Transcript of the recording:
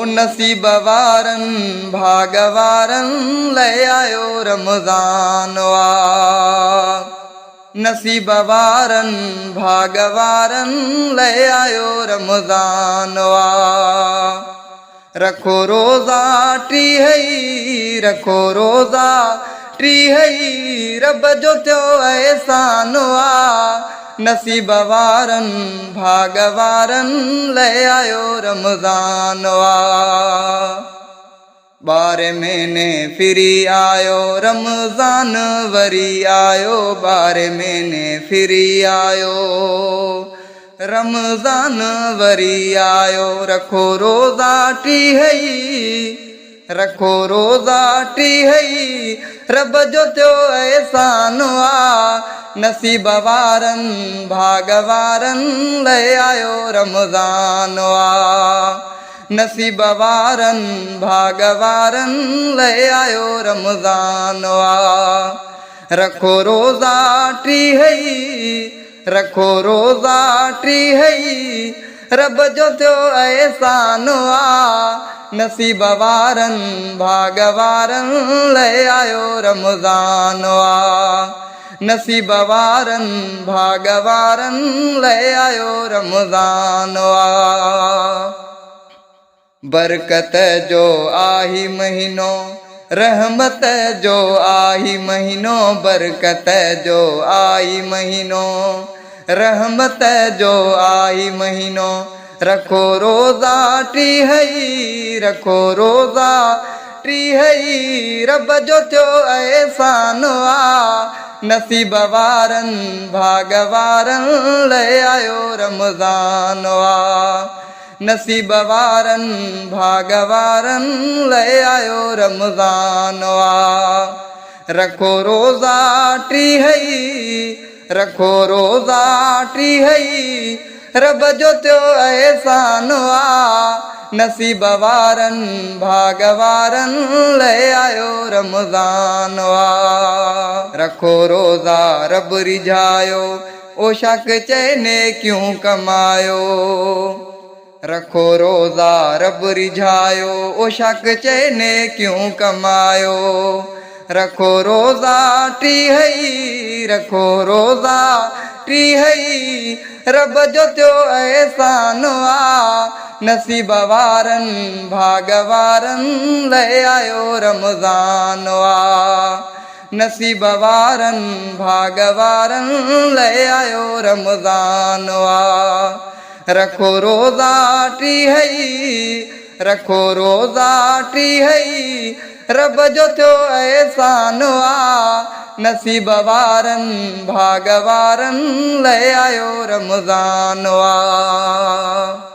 نصيب وارن ڀاڳ وارن لئه آيو رمضان آ. نصيب وارن ڀاڳ وارن لئه آيو رمضان آ. رکو روزا ٽيهه ئي رکو روزا ٽيهه ئي رب جو ٿيو احسان آ. نصيب وارن ڀاڳ وارن لئه آيو رمضان آ. ٻارهين مهيني ڦري آيو رمضان وري آيو ٻارهين مهيني ڦري آيو رمضان وري آيو رکو روزا ٽيهه ئي رکو روزا ٽيهه ئي رب جو ٿيو احسان آ نصيب وارن ڀاڳ وارن لئه آيو رمضان آ. نصيب وارن ڀاڳ وارن لئه آيو رمضان آ. رکو روزا ٽيهه ئي رکو روزا ٽيهه ئي رب جو ٿيو احسان آ. نصيب وارن ڀاڳ وارن لئه آيو رمضان آ. نصيب وارن ڀاڳ وارن لئه آيو رمضان آ. برڪت جو آهي مهينو رحمت جو آهي مهينو برڪت جو آهي مهينو رحمت جو آهي مهينو رکو روزا ٽيهه ئي رکو روزا ٽيهه ئي رب جو ٿيو احسان آ نصيب وارن ڀاڳ وارن لئه آيو رمضان آ نصيب وارن ڀاڳ وارن لئه آيو رمضان آ رکو روزا ٽيهه ئي رکو روزا ٽيهه ئي رب جو ٿيو احسان آ نصيب وارن ڀاڳ وارن لئه آيو رمضان آ. رکو روزا رب ريجهايو او شڪ چئي نيڪيون ڪمايو. رکو روزا رب ريجهايو او شڪ چئي نيڪيون ڪمايو. رکو روزا ٽيهه ئي رکو روزا ٽيهه ئي رب جو ٿيو احسان آ نصيب وارن ڀاڳ وارن لئه آيو رمضان آ نصيب وارن ڀاڳ وارن لئه آيو رمضان آ رکو روزا ٽيهه ئي رکو روزا ٽيهه ئي رب جو ٿيو احسان آ نصيب وارن ڀاڳ وارن لئه آيو رمضان آ.